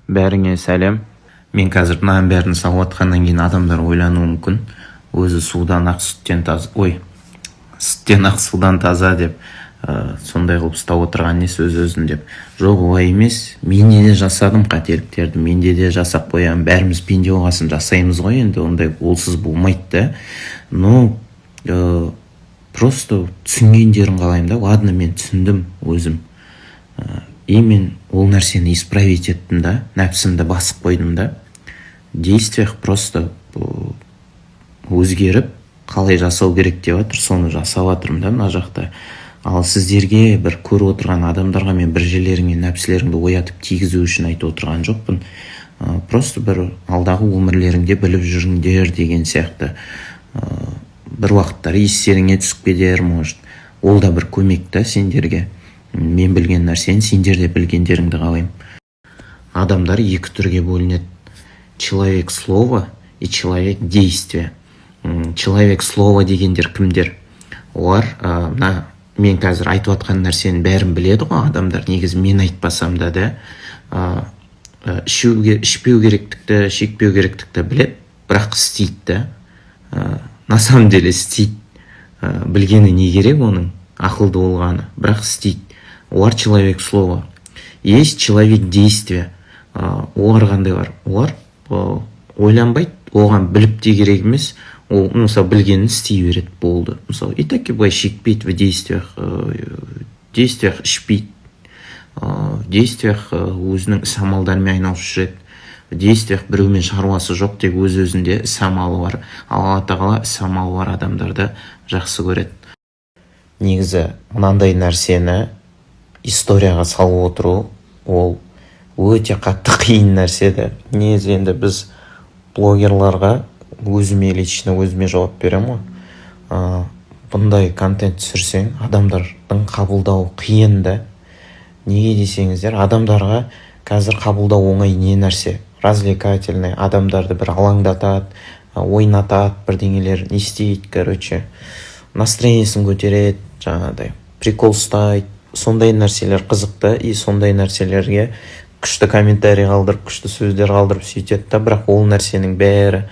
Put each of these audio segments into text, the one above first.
Бәріңе сәлем! Мен қазір мынаның бәрін салып жатқаннан кейін адамдар ойлануы мүмкін, өзі судан ақ, сүттен таза, ой, сүттен ақ, судан таза деп, сондай қылып ұстап отырған несі өз өзін деп. Жоқ, олай емес. Мен де жасадым қателіктерді, менде де жасап қоямын. Бәріміз пенде болғасын, жасаймыз ғой енді, ондай олсыз болмайды да. Но просто түсінгендерін қалаймын да. Ладно, мен түсіндім өзім, и мен ол нәрсені исправить еттім да, нәпсімді басып қойдым да, действиях просто өзгеріп, қалай жасау керек деп жатыр, соны жасап жатырмын да мына жақта. Ал сіздерге, бір көріп отырған адамдарға, мен бір жерлеріңе нәпсілеріңді оятып тигізу үшін айтып отырған жоқпын. Просто бір алдағы өмірлеріңде біліп жүріңдер деген сияқты. Бір уақыттары естеріңе түсіп кетер, может, ол да бір көмек та сендерге. Мен білген нәрсені сендер де білгендеріңді қалаймын. Адамдар екі түрге бөлінеді: человек слова и человек действия. Человек слова дегендер кімдер? Олар мына мен қазір айтып жатқан нәрсенің бәрін біледі ғой адамдар негізі, мен айтпасам да, ішуге, ішпеу керектікті, шекпеу керектікті біледі, бірақ істейді да. На самом деле істейді. Білгені не керек оның, ақылды болғаны, бірақ істейді. Олар человек слова. Есть человек действия. Олар қандайлар? Олар ойланбайды, оған біліп те керек емес. Ол, мысалы, білгенін істей береді, болды. Мысалы, и так и былай шекпейді в действиях, действиях ішпейді, в действиях өзінің іс амалдарымен айналысып жүреді, в действиях біреумен шаруасы жоқ, тек өз өзінде іс амалы бар. Ал Алла Тағала іс амалы бар адамдарды жақсы көреді. Негізі мынандай нәрсені историяға салып отыру ол өте қатты қиын нәрсе да негізі. Енді біз блогерларға, өзіме, лично өзіме жауап беремін ғой, бұндай контент түсірсең, адамдардың қабылдауы қиын да. Неге десеңіздер, адамдарға қазір қабылдау оңай не нәрсе? Развлекательный, адамдарды бір алаңдатады, ойнатады, бірдеңелер не істейді, короче, настроениесін көтереді, жаңағыдай прикол ұстайды, сондай нәрселер қызық та. И сондай нәрселерге күшті комментарий қалдырып, күшті сөздер қалдырып сөйтеді да. Бірақ ол нәрсенің бәрі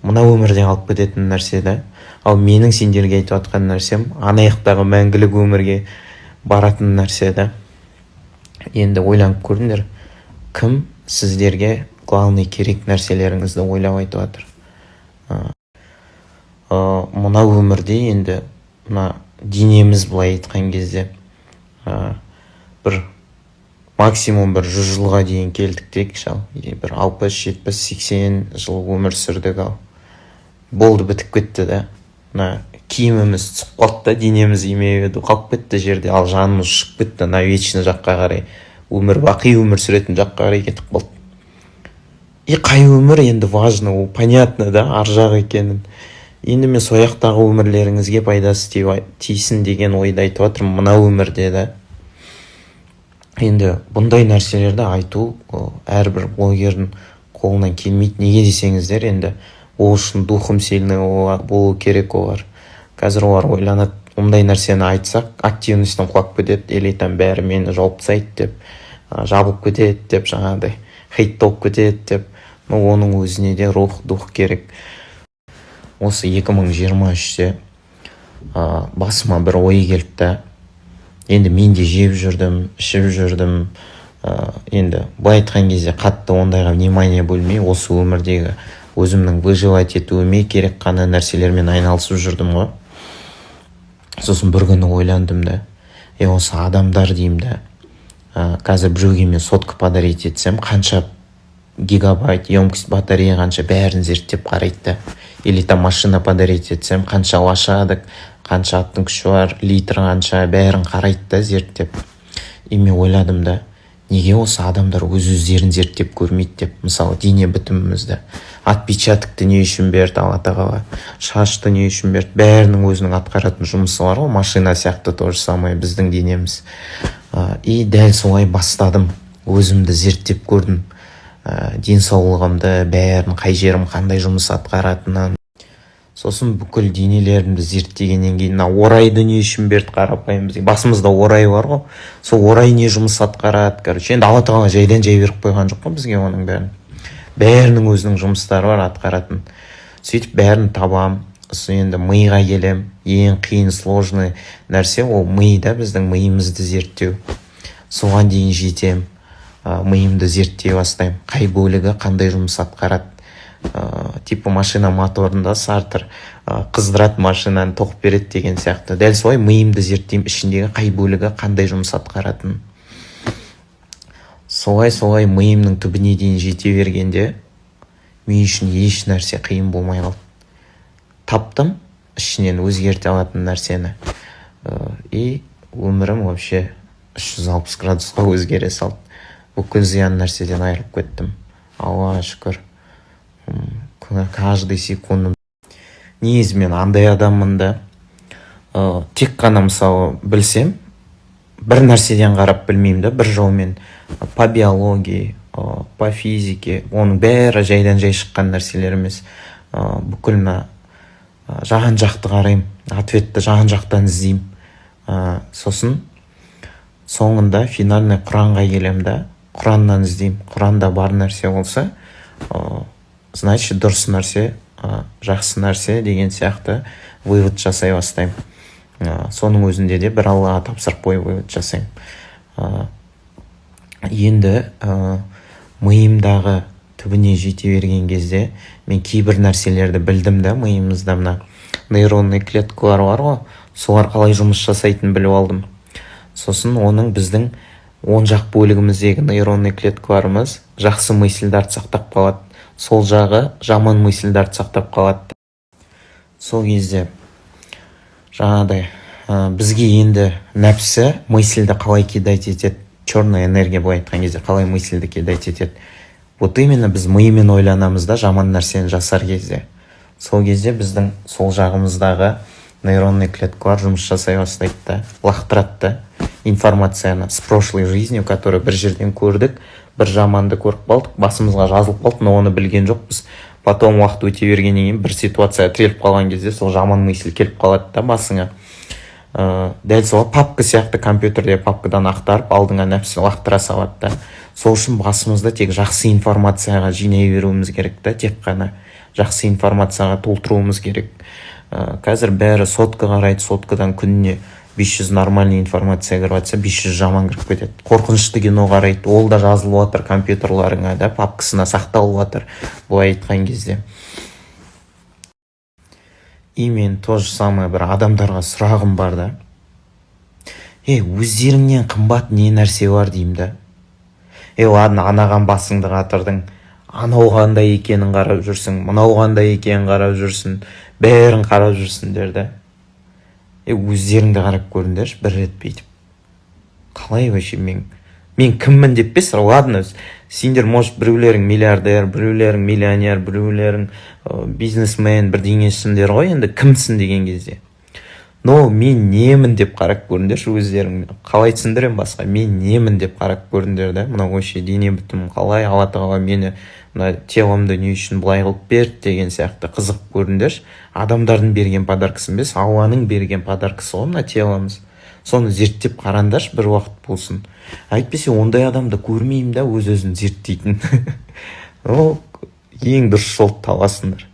мына өмірде қалып кететін нәрсе да. Ал менің сендерге айтып жатқан нәрсем ана жақтағы мәңгілік өмірге баратын нәрсе да. Енді ойланып көріңдер, кім сіздерге главный керек нәрселеріңізді ойлап айтып жатыр? Мына өмірде енді мына денеміз, былай айтқан кезде, бір максимум бір 100 жылға дейін келдік дейікші, ал или бір 60, 70, 80 жыл өмір сүрдік, ал болды, бітіп кетті да. Мына киіміміз түсіп қалды да, денеміз, имею в виду, қалып кетті жерде, ал жанымыз ұшып кетті на вечный жаққа қарай, өмір бақи өмір сүретін жаққа қарай кетіп қалды. И қай өмір енді важно? Ол понятно да, ар жақ екенін. Енді мен сол жақтағы өмірлеріңізге пайдасы тисін деген ойды айтып жатырмын мына өмірде да. Енді бұндай нәрселерді айту ол әрбір блогердің қолынан келмейді. Неге десеңіздер, енді ол үшін духом сильный болу керек. Олар қазір, олар ойланады: ондай нәрсені айтсақ, активностьтан құлап кетеді или там бәрі мені жауып тастайды деп, жабылып кетеді деп, жаңағыдай хейт толып кетеді деп. Но оның өзіне де рух, дух керек. Осы 2023-те басыма бір ой келді да. Енді мен де жеп жүрдім, ішіп жүрдім. Енді былай айтқан кезде, қатты ондайға внимание бөлмей, осы өмірдегі өзімнің выживать етуіме керек қана нәрселермен айналысып жүрдім ғой. Сосын бір күні ойландым да: е, осы адамдар деймін да, қазір біреуге мен сотка подарить етсем, қанша гигабайт, емкость батарея қанша, бәрін зерттеп қарайды да. Или там машина подарить етсем, қанша лошадок, қанша аттың күші бар, литр қанша, бәрін қарайды да зерттеп. И мен ойладым да, неге осы адамдар өз өздерін зерттеп көрмейді деп. Мысалы, дене бітімімізді, отпечатокты не үшін берді Алла Тағала, шашты не үшін берді? Бәрінің өзінің атқаратын жұмысы бар ғой, машина сияқты то же самое біздің денеміз. И дәл солай бастадым, өзімді зерттеп көрдім, денсаулығымды, бәрін, қай жерім қандай жұмыс атқаратынын. Сосын бүкіл денелерімді зерттегеннен кейін, мына орайды не үшін берді? Қарапайым, бізге басымызда орай бар ғой, сол орай не жұмыс атқарады? Короче, енді Алла Тағала жайдан жай беріп қойған жоқ қой бізге оның бәрін. Бәрінің өзінің жұмыстары бар атқаратын. Сөйтіп бәрін табам. Сосын енді миға келем. Ең қиын, сложный нәрсе ол ми да, біздің миымызды зерттеу. Соған дейін жетем, миымды зерттей бастаймын, қай бөлігі қандай жұмыс атқарады. Типа машина моторында стартер қыздырады машинаны, тоқ береді деген сияқты, дәл солай миымды зерттеймін, ішіндегі қай бөлігі қандай жұмыс атқаратынын. Солай, солай миымның түбіне дейін жете бергенде, мен үшін еш нәрсе қиын болмай қалды. Таптым ішінен өзгерте алатын нәрсені, и өмірім вообще 360 градусқа өзгере салды. Бүкіл зиян нәрседен айырылып кеттім, Аллаға шүкір. Каждый секундым. Негізі мен андай адаммын да, тек қана, мысалы, білсем, бір нәрседен қарап білмеймін да бір жолмен. По биологии, по физике, оның бәрі жайдан жай шыққан нәрселер емес. Бүкіл мына жан жақты қараймын, ответті жан жақтан іздеймін. Сосын соңында финальный Құранға келемін да, Құраннан іздеймін. Құранда бар нәрсе болса, значит, дұрыс нәрсе, жақсы нәрсе деген сияқты вывод жасай бастаймын. Соның өзінде де бір Аллаға тапсырып қойып вывод жасаймын. Енді миымдағы түбіне жете берген кезде мен кейбір нәрселерді білдім да. Миымызда мына нейронный клеткалар бар ғой, солар қалай жұмыс жасайтынын біліп алдым. Сосын оның біздің оң жақ бөлігіміздегі нейронный клеткаларымыз жақсы мысльдарды сақтап қалады, сол жағы жаман мысльдарды сақтап қалады. Сол кезде жаңағыдай бізге енді нәпсі мысльді қалай кидать етеді, черная энергия, былай айтқан кезде, қалай мысльді кидать етеді? Вот именно біз миымен ойланамыз да жаман нәрсені жасар кезде. Сол кезде біздің сол жағымыздағы нейронный клеткалар жұмыс жасай бастайды да, лақтырады да информацияны с прошлой жизни, который бір жерден көрдік, бір жаманды көріп қалдық, басымызға жазылып қалды, но оны білген жоқпыз. Потом уақыт өте бергеннен кейін, бір ситуация тіреліп қалған кезде сол жаман мысль келіп қалады да басыңа. Дәл сол папка сияқты, компьютерде папкадан ақтарып, алдыңа нәпсі лақтыра салады да. Сол үшін басымызды тек жақсы информацияға жинай беруіміз керек та, тек қана жақсы информацияға толтыруымыз керек. Қазір бәрі сотка қарайды. Соткадан күніне 500 нормальный информация кіріп жатса, 500 жаман кіріп кетеді. Қорқынышты кино қарайды, ол да жазылып жатыр компьютерларыңа да, папкасына сақталып жатыр, былай айтқан кезде. И мен то же самое бір адамдарға сұрағым бар да: е, өздеріңнен қымбат не нәрсе бар деймін да. Е, ладно, анаған басыңды қатырдың, анау қандай екенін қарап жүрсің, мынау қандай екенін қарап жүрсің, бәрін қарап жүрсіңдер да. Е, өздеріңді қарап көріңдерші бір рет бүйтіп, қалай вообще мен кіммін деп пе? Ладно, сендер, может, біреулерің миллиардер, біреулерің миллионер, біреулерің бизнесмен, бірдеңесіңдер ғой енді. Кімсің деген кезде, но мен немін деп қарап көріңдерші өздерің. Қалай түсіндіремін басқа? Мен немін деп қарап көріңдер да. Мынау вообще дене бітімім қалай, Алла Тағала мені, мына теломды не үшін былай қылып берді деген сияқты қызығып көріңдерші. Адамдардың берген подаркасы емес, Алланың берген подаркасы ғой мына теломыз. Соны зерттеп қараңдаршы бір уақыт болсын. Әйтпесе ондай адамды көрмеймін да, өз өзін зерттейтін. Ол ең дұрыс жолды табасыңдар.